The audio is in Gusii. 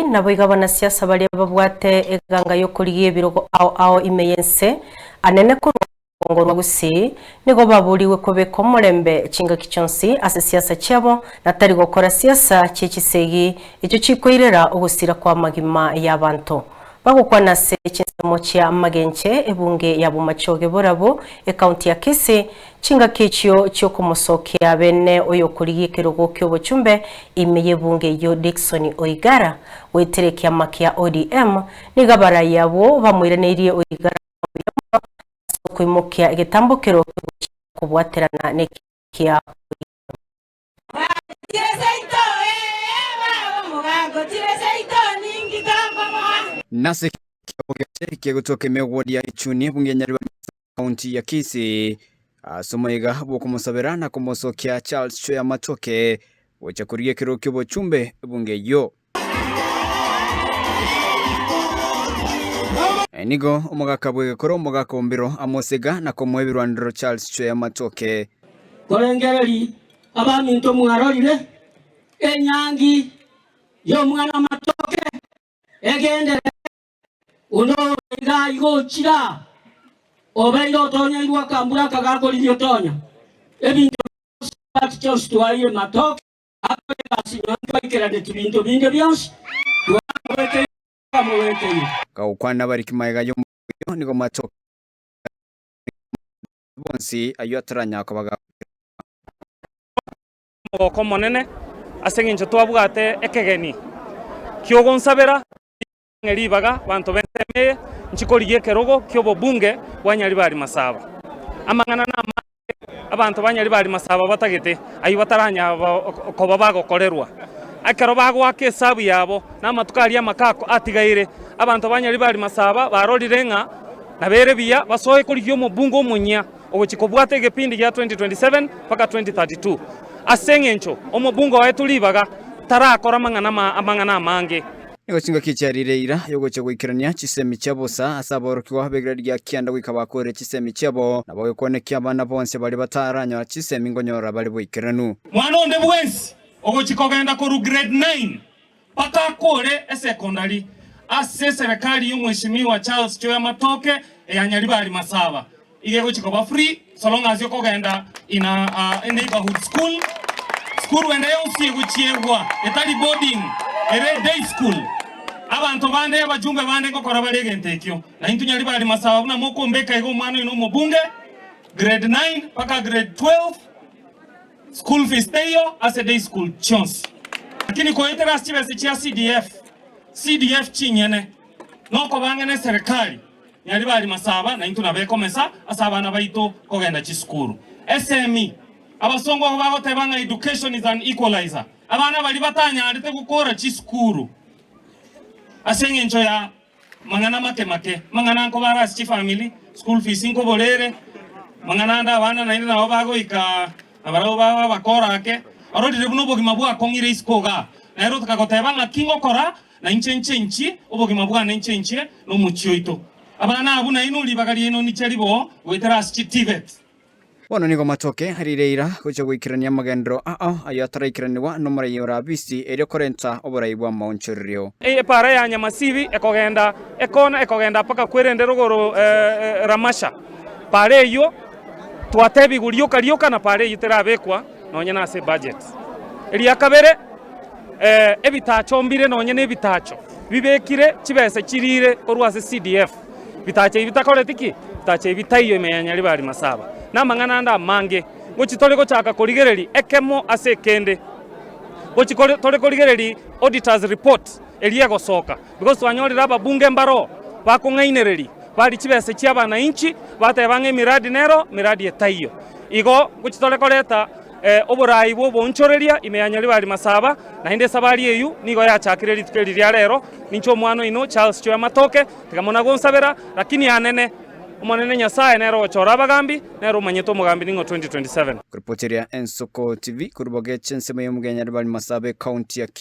Naboigo abanasiasa baria babwate eganga y'okorigia ebirogo ao ao ime y'ense anene korwa orogongo rwa Gusii nigo baborigwe kobeka omorembe chingaki chionsi ase siasa chiabo na tari gokora siasa chie chisegi echio chikoirera ogosira kw'amagima y'abanto. Bagokwana ase chinsemo chia Magenche, ebunge ya Bomachoge Borabu, ekaunti ya Kisii, chingaki echio chiokomosokia bene oyokorigia ekerogo kiobochumbe ime y'ebunge eyio Dickson Oigara goetera ekiama kia ODM, nigo abarai abwo bamoiraneirie Oigara mbuya mono ase okoimokia egetambokero kiogochia kobwaterana nekia ODM. Nase kiabogeche kegotoka emegwodi ya Ichuni ebunge ya Nyaribari County ya Kisii ase omoyega bw'okomosabera na komosokia Charles Chweya Matoke gocha korigia ekerogo ki'obochumbe ebunge eyio. Nigo omogaka bw'egekoro omogaka Ombiro amosega na komoa ebirwanero Charles Chweya Matoke. Korengereria abaminto mwarorire enyangi y'omwana amatoke egenderere, onde ore iga iga ochira obeire otonyeirwe akambura aka gakorigia otonya ebinto bionsi chibati chionsi twaeire matoke akore egasi nonya ntwaikeraneti binto binde bionsi twamobekeire twamobekeire. Gagokwana abariki magega y'omoyio nigo matoke bonsi ayio ataranyara koba gagokira. Omogoko omonene ase eng'encho twabwate ekegeni ki'ogonsabera ng'e ribaga banto b'ensemo eye nchi korigia ekerogo ki'obobunge bwa Nyaribari Masaba. Amang'ana namange abanto ba Nyaribari Masaba batagete ayio bataranyara koba bagokorerwa. Ekero bagoaka esabu yabo na amatuko aria amake atigaire, abanto ba Nyaribari Masaba barorire ng'a Nabo ere buya basoe korigia omobunge omonyia ogochia kobwata egepindi gia 2027 mpaka 2032, ase eng'encho omobunge oetwe ribaga tarakora amang'ana amang'ana amange. Nigo chingaki chiarire eira y'ogochia goikerania chisemi chia bosa ase aborokigwa b'egrade gia kianda goika bakoorire chisemi chiabo, nabo gekwane ki'abana bonsi baria bataranyora chisemi nkonyora bare boikeranu. Mwana onde bwensi ogochia kogenda korwa grade 9 Mpaka akore esekondari ase eserekari y'omweshimiwa Charles Choya Matoke eya Nyaribari Masaba. Iga egochi koba free so long as okogenda in a, a neighborhood school. Skuru ende yonsi egochiegwa etari boarding ere day school. Abanto bande abajumbe bande ngokora bare egento ekio. Na intwe Nyaribari Masaba buna mokombeka iga omwana oino omobunge grade 9 mpaka grade 12 School fees teiyo ase day school chionsi. Lakini koetera ase chibesa chia CDF, CDF chinyene, nokoba ang'e neserikali, Nyaribari Masaba naintwe nabo ekomesa ase abana baito kogenda chisukuru. Esemi, abasongo igo bagoteba ng'a education is an equalizer. Abana baria batanyarete gokora chisukuru ase eng'encho ya Mang'ana make make, mang'ana nkobara ase chifamiri, school fees nkobora ere, mang'ana ande abana naende nabo bagoika nabarabwo baba abakora ake, ororire buna obogima bwakong'ire isiko igaa. Nere otaka goteba ng'aki ngokora na inche nchenchie obogima bwane nchenchie na omochie oito. Abana abwo nainwe ribaga riaino niche ribe goetera ase chi TVET. Bono nigo matoke arire eira gochia goikerania amagenderero ao ayio ataraikeranigwa nomoraia ore Abisi, erio korenta oborai bw'amaonchorerio. Epaara ya Nyamasibi ekogenda ekona ekogenda mpaka kwerende rogoro Ramasha. Paara eyio twatebigwe rioka rioka na paara eyio terabekwa nonye nase ebudget. Eria kabere ebitacho mbire nonye na ebitacho bibekire chibesa chirire korwa ase CDF. Bitacho ebi bitakoreti ki? Bitacho ebi taiyo ime ya Nyaribari Masaba. Na amang'ana ande amange. Ngochi tore gochaka korigereria ekemo ase ekende. Ngochi kore tore korigereria auditors report eria egosoka because twanyorire ababunge mbaroo bakong'ainereria baria chibesa chia abananchi bateba ng'a emiradi nero miradi etaiyo. Igo ngochi tore koreta oborai bwa oboonchoreria ime ya Nyaribari Masaba, naende esabari eyio nigo yachakire rituko eri ria rero. Ninche omwana oino Charles Choya Matoke, tiga mono gonsabera, lakini anene, Omonene Nyasae nere ogochora abagambi, nere omanyete omogambi ning'o 2027. Koripoteria Ensoko TV korwa Bogeche ensemo y'omogeni Nyaribari Masaba ecounty ya Kisii.